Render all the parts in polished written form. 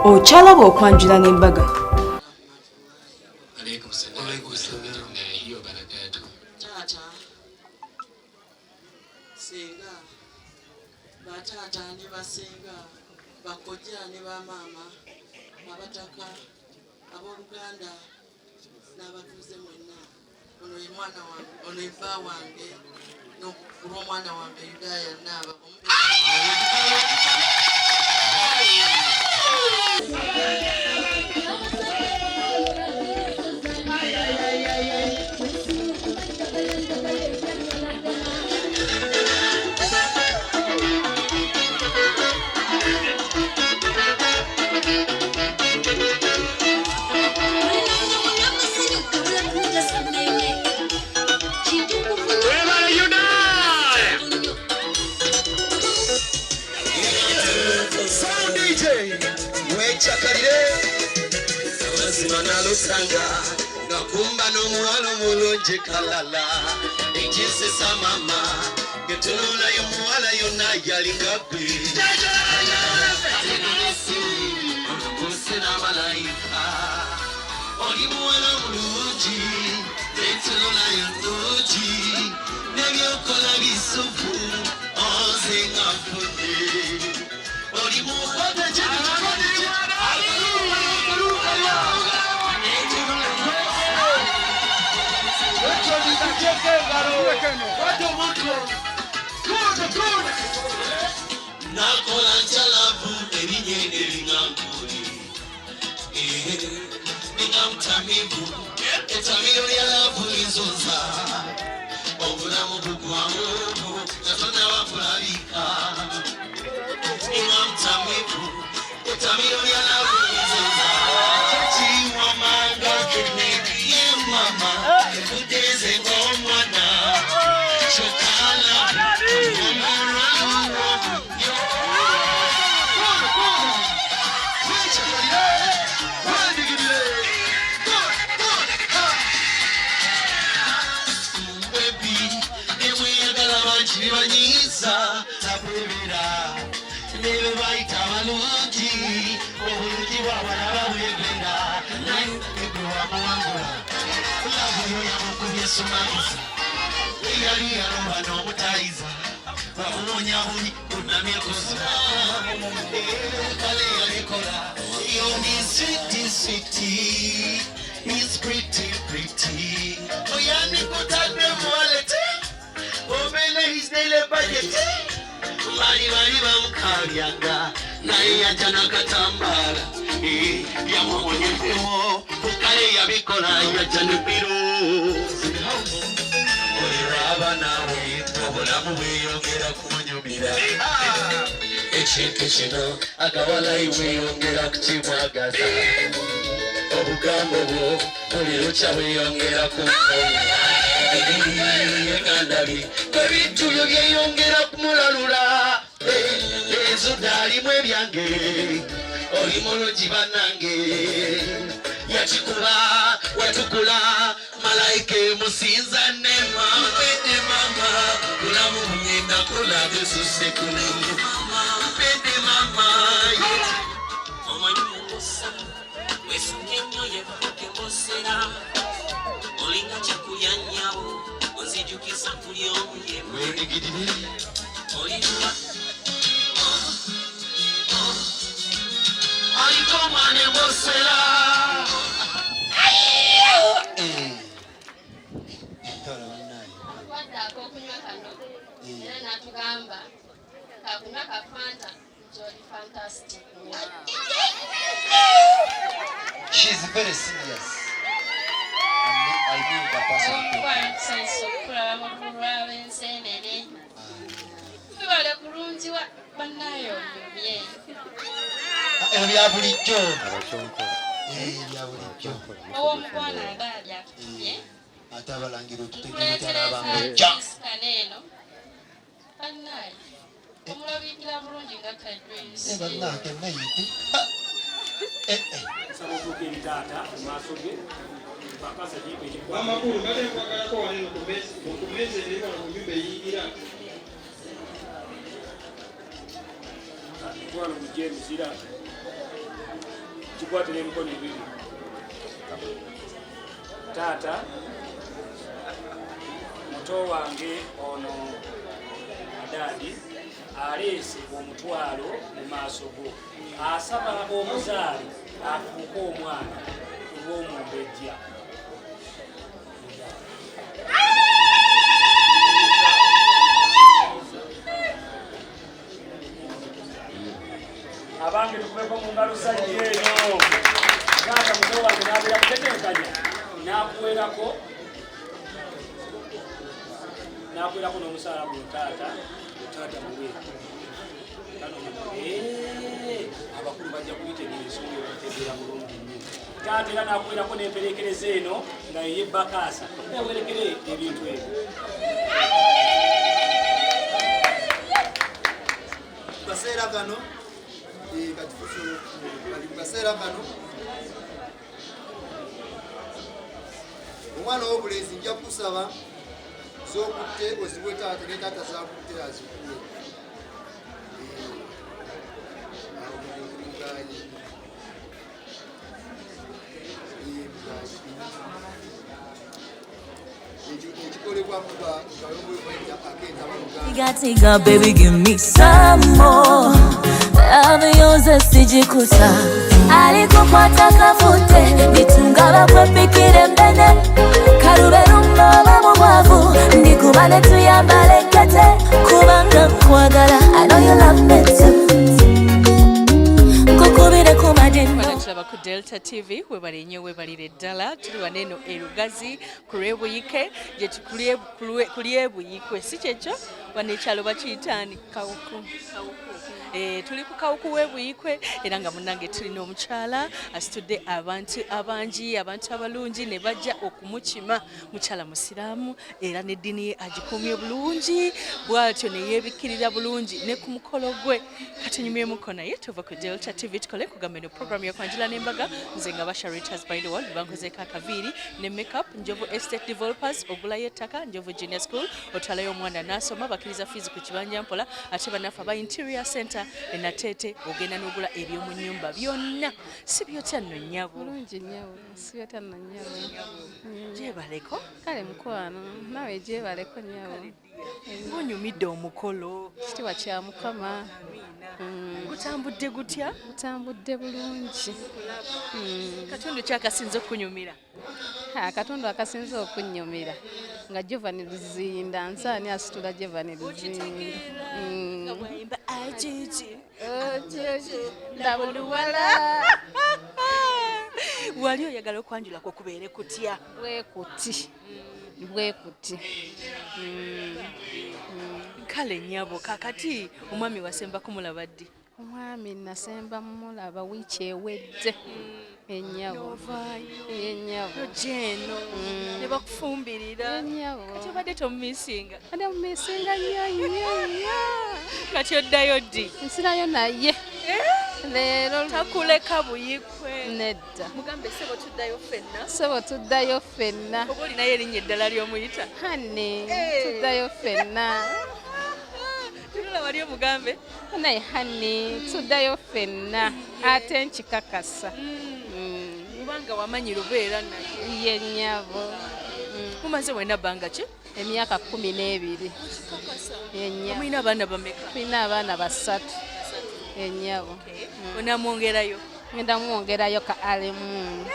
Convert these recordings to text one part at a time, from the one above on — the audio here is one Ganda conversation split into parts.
Okyalaba okwanjula n'embaga. Taata, senga, bataata ne basenga, bakojja ne bamaama, abataka, abooluganda n'abatuuze mwenna, ono ye mwana wange, ono ye bba wange n'olw'omwana wange Yudaaya Naaba. Sound DJ wecakalire amazima nalusanga ngakumba n'omuwala omulungi kalala ekisesa mama ngetunulayo muwala yonna yalinga gwe n'amalayika oli muwala mulungi netunulayo nnungi nebyokola bisufu onze nga nfunye oli muwala. Nakola nkyalavu erinnya eringankuli ninga mutamivu etamiro lya love lizunza obulamu bugwamu nga tonaba kulabika ninga mutamivu etamiro lya love lizunza kiwamanga ye mama ekudeze ng'omwana kyokala. Banyiza takwebera nebe bayita abalungi obulungi bwabalaba bwegenda naye egwe wamuwangula love yo yamukubye sumayiza eyali yaloba n'omutayiza wamuwonyabunyi kunamye kusa kale yalikola yomi sweetie sweetie is pretty pretty oyanikutadde muwalete omene his daily budget bali bali bamukabyanga naye yajja nakatambala yamuwonyezewo kale yabikola yajja nebiro oliraba nawe obulamu bweyongera kunyumira ekintu kino agawalayi bweyongera kukimwagaza obugambo bwo buli lukya bweyongera kuengandabi ebintu byo byeyongera kumulalula ezudde alimu ebyange oli mulungi bannange yakikuba watukula malayika emusinza nema mpende mama bulamu bugenda kola bisuse kulu mpende mama. Omanyi mukosa wesuka ennyo yefuke mbosera olinga kyakulya nnyabo onzijukiza kulya omuyembe. Wendigirire. Oliwa. Aliko omwana embosera. Wadde ak'okunywa kano era n'atugamba kakunywa ka Fanta nti oli fantastic nnyo. She's very serious. I mean the person. Omukwano tusanyusa okukulaba mu lw'ab'enseenene. Tubale kulungi wa bannaye onyumye. Ebyo bya bulijjo. Bya bulijjo. Ow'omukwano agaali atutumye. Ate abalangira otutegeera Nkuleetera n'abambejja. esaanisikana eno. Bannaye omulabikira bulungi nga kadrisi. Bannange nayite. Nsaba otuuka eri taata mu maaso ge pakasa kimpa ekikwata. Amakulu mbadde nkwagalako wano ku mmeeza eri wano mu nyumba eyingira. Wano mujje emizira. Kikwate n'emikono ebiri. Taata, muto wange ono Adaadi aleese omutwalo mu maaso go, asaba omuzaale afuuke omwana ku lw'omumbejja. Abange tukubeko mu ngalo sajja eno. Taata muto wange n'abeera kutetenkanya n'akuwerako n'akuwerako n'omusaala guno. Taata, taata muwe. Abakulu bajja kubitegeera, ensonga eyo bategeera bulungi nnyo. Taata era n'akuwerako n'emperekereza eno nga yey'ebbakaasa ewerekere ebintu ebyo. Kaseera kano kati kati mu kaseera kano omwana w'obulenzi nja kusaba z'okutte oziwe taata, ne taata zakutte azikuwe. Awo mugaanye. Mugaanye. Ekyo ekikolebwa kuba akentaba Luganda. Tiga, baby, give me some more. Love sijikuta alikukwata kafute nitunga bakwepikire mbene karube rumoba mu bwavu ndikubane tuyambale kete kubanga nkwagala. I know you love me too. Nkukubire ku madini. Bana tulaba ku Delta TV, webale nnyo, webalire ddala. Tuli wano eno e Lugazi ku lw'Ebuyike gye ku ly'Ebuyikwe, si kyekyo? Wano ekyalo bakiyitaani? Kawuku. Tuli ku Kawuku w'Ebuyikwe era nga munnange tulina omukyala asitudde abantu abangi, abantu abalungi ne bajja okumukima. Mukyala musiraamu era n'eddiini ye agikuumye bulungi, bw'atyo ne yeebikkirira bulungi ne ku mukolo gwe. Katunyumyemuko naye. Tuva ku Delta TV, tukole kugamba eno program yakwanjula n'embaga. Nze nga Basha Reuters by the world, bankozeeko akaviiri ne makeup. Njovu Estate Developers, ogulayo ettaka. Njovu Junior School, otwalayo omwana n'asoma, bakkiriza fees ku kibanja mpola. Ate bannaffe aba Interior Center enateete, ogenda n'ogula eby'omu nnyumba byonna. Si byotya nno, nnyabo? Bulungi nnyabo, sibyotya nno, nnyabo? Gyebaleko. Kale mukwano, naawe gyebaleko, nnyabo. Onyumidde omukolo. Kitiibwa kya Mukama. Gutambudde gutya? Gutambudde bulungi. Katundu kyakasinze okunyumira? Akatundu akasinze okunnyumira nga Jovan Luzinda, nsaani asitula Jovan Luzinda. Nga bwayimba ajiji. Ndaba oluwala. Wali oyagala okwanjulako kubeere kutya? Bwekuti bwekuti. Kale nnyabo, kakati omwami wasemba kumulaba ddi? Omwami nasemba mulaba wiiki ewedde, ennyabo. Novaayo? Ennyabo. Nojja eno ne bakufumbirira. Ennyabo. Kati obadde tomumisinga? Ate mumisinga nnyo nnyo nnyo. Kati oddayo ddi? Nsirayo naye leero. Takuleka Buyikwe? Nedda. Mugambe, "Ssebo, tuddayo ffenna." Ssebo, tuddayo ffenna. Oba olinayo erinnya eddala ly'omuyita? Honey, tuddayo ffenna. Tunula wali omugambe. Naye honey, tuddayo ffenna, ate nkikakasa. Kubanga wamanyi lubeera naye. Ye nnyabo. Mumaze wena bbanga ki? Emyaka 12, ennyabo. Mulina abaana bameka? Tulina abaana basatu, ennyabo. Onamwongerayo? Ngenda mwongerayo ka honeymoon.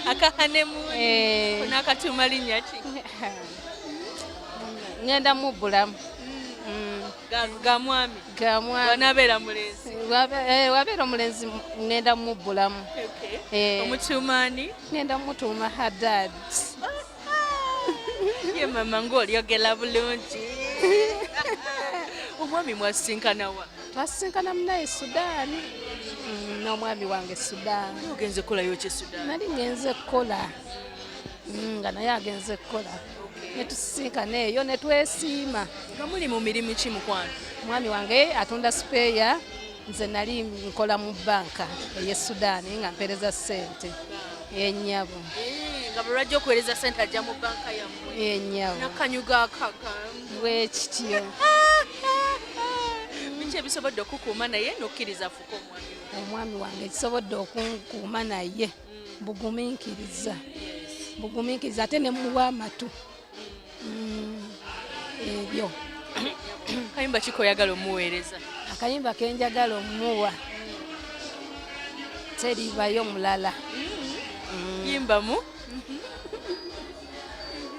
Aka honeymoon? Eh. Onaakatuuma linnya ki? Ngenda mubbulamu. Ga mwami? Ga mwami. Wanaabeera mulenzi? Wabeera omulenzi ngenda mubbulamu. Omutuumaani? Ngenda mutuuma Hadad. Ye mama, ng'olyogera bulungi. Omwami mwasisinkanawa? Twasisinkana munaye Sudaani. N'omwami wange Sudaani. Ogenze kukolayo ki Sudaani? Nali ngenze kukola, nga naye agenze kukola, netusisinkana eyo netwesiima. Nga muli mu mirimu ki, mukwano? Omwami wange atunda spare, nze nali nkola mu banka ey'e Sudaani nga mpereza ssente, ennyabo. Nga bwe lwajja okuweereza sente ajja mu banka yammwe? Ennyabo. Nakanyuga akaka. Bwekityo. Biki ebisobodde okukuuma naye n'okkiriza afuuke omwami we? Omwami wange kisobodde okunkuuma naye bugumiikiriza, bugumiikiriza ate ne muwa amatu. Ebyo. Kayimba kiko oyagala omuweereza? Akayimba kenjagala omuwa teribayo mulala. Yimbamu.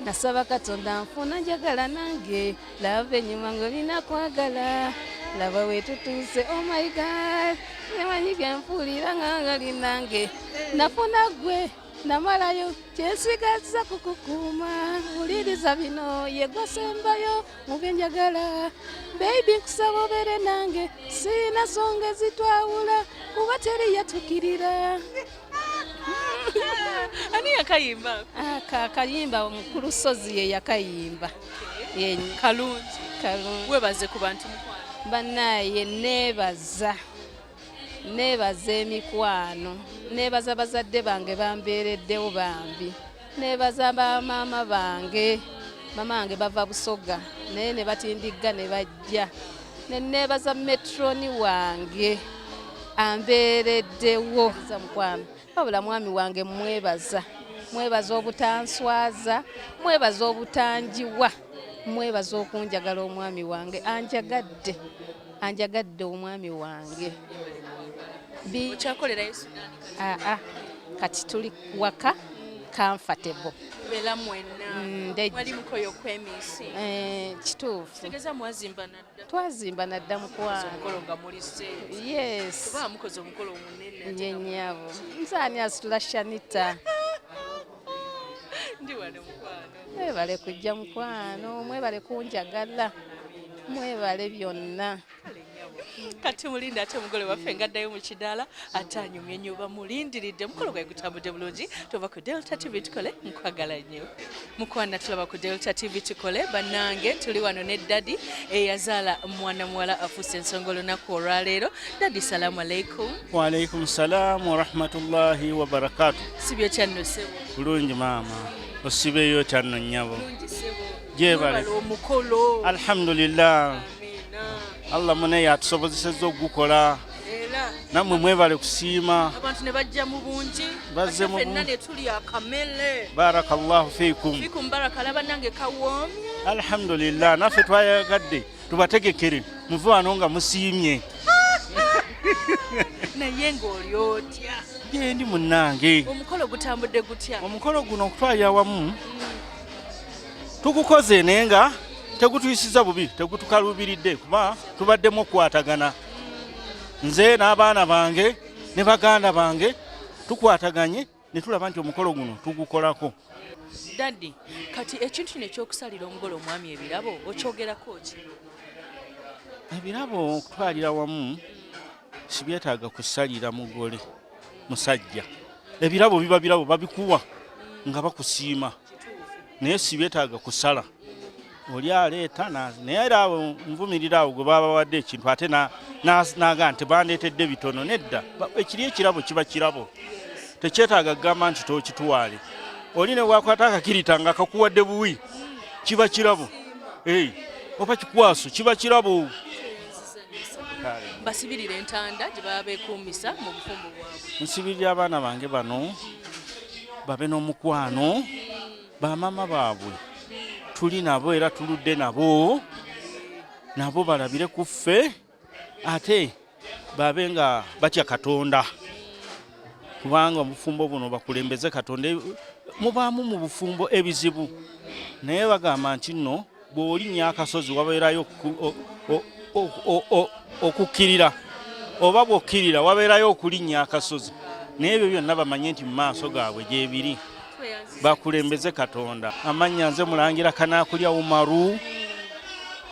Nasaba Katonda nfuna njagala nange lava enyuma ng'olina kwagala laba wetutuuse, oh my God, nemanyi genfuulira nga ngali nange nafuna gwe namalayo kyensigaza kukukuuma wuliriza bino ye gwasembayo mu byenjagala baby nkusaba obeere nange sirina songa ezitwawula kuba teri yatukirira. Ani yakayimba? Aka akayimba mukulu Sozi ye yakayimba. Kalungi. Kalungi. Webaze ku bantu mukwano. Bannaye neebaza, neebaza emikwano, neebaza bazadde bange bambeereddewo bambi, neebaza bamaama bange, maama wange bava Busoga naye ne batindigga ne bajja, ne neebaza metroni wange ambeereddewo mukwano. Wabula mwami wange mwebaza, mwebaza obutanswaza, mwebaza obutanjiwa, mwebaza okunjagala. Omwami wange anjagadde, anjagadde omwami wange. Okyakolerayo Sudaani? Aa, kati tuli waka comfortable. Beera mwenna. Mwali mukoyo okwemiisi. Kituufu. Kitegeeza mwazimba nadda. Twazimba nadda mukwano. Omukolo nga muli set. Yes. Kuba mukoze omukolo omunene. Nye nnyabo. Nze ani asitula Shanita? Ndi wano mukwano. Mwebale kujja mukwano, mwebale kunjagala, mwebale byonna. Kati mulinde ate omugole waffe ngaddayo mu kidaala ate anyumye nnyo, bamulindiridde. Omukolo gwaye gutambudde bulungi. Tuva ku Delta TV Tukole, nkwagala nnyo mukwana. Tulaba ku Delta TV Tukole. Bannange, tuli wano ne daddy eyazaala mwana muwala afuuse ensonga olunaku olwaleero. Daddy, salaamu aleikum. Waalaikum salam warahmatullahi wabarakatu. Sibyo kyanno ssebo? Bulungi maama, osibeeyo otyanno nnyabo? Bulungi ssebo. Gyebale. Mwebale omukolo. Alhamdulillah. Amiina. Allah munaye atusobozesezza okugukola. Era Nammwe mwebale kusiima. Abantu ne bajja mu bungi. Bazze Ate mu ffenna bungi. ne tulya akamere. Barakallahu fiikum. Fikum baraka. Laba nange kawoomye. Alhamdulillah, naffe twayagadde tubategekere muve wano nga musiimye. Naye ng'oli otya? Gyendi munnange. Omukolo gutambudde gutya? Omukolo guno okutwalira awamu tugukoze naye nga tegutuyisiza bubi, tegutukaluubiridde kuba tubaddemu okukwatagana. Nze n'abaana bange ne baganda bange tukwataganye ne tulaba nti omukolo guno tugukolako. Daddy, kati ekintu kino ekyokusalira omugole omwami ebirabo okyogerako ki? Ebirabo okutwalira wamu sibyetaaga kusalira mugole musajja. Ebirabo biba birabo, babikuwa nga bakusiima, naye sibyetaaga kusala. Oli aleeta naye era awo nvumirira awo gwe babawadde ekintu ate naga nti bandeetedde bitono. Nedda, ekiri ekirabo kiba kirabo, tekyetaaga kugamba nti tokitwale. Oli ne bwakwata akakirita nga kakuwadde buwi, kiba kirabo. Oba kikwaso, kiba kirabo. Basibirira entanda gye baba beekuumisa mu bufumbo bwabwe. Nsibirira abaana bange bano babe n'omukwano, bamaama baabwe tuli nabo era tuludde nabo, nabo balabire ku ffe ate babe nga batya Katonda, kubanga obufumbo buno bakulembeze Katonda. Mubaamu mu bufumbo ebizibu, naye bagamba nti nno bw'olinnya akasozi wabeerayo okukkirira, oba bw'okkirira wabeerayo okulinnya akasozi. Naye ebyo byonna bamanye nti mu maaso gaabwe gyebiri, bakulembeze Katonda. Amannya nze Mulangira Kanaakulya Umaru,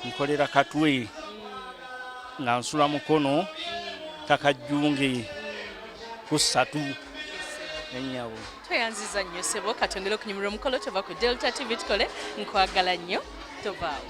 nkolera Katwe nga nsula Mukono Takajjunge ku ssatu ennyabo. Tweyanziza nnyo ssebo, katongere okunyumirwa omukolo. Tova ku Delta TV Tukole, nkwagala nnyo, tovaawo.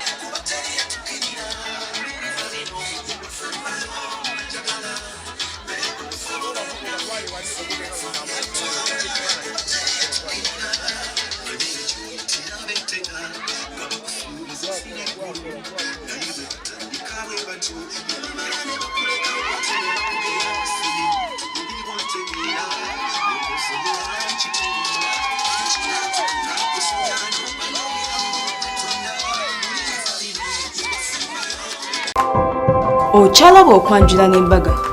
Okyalaba okwanjula n'embaga.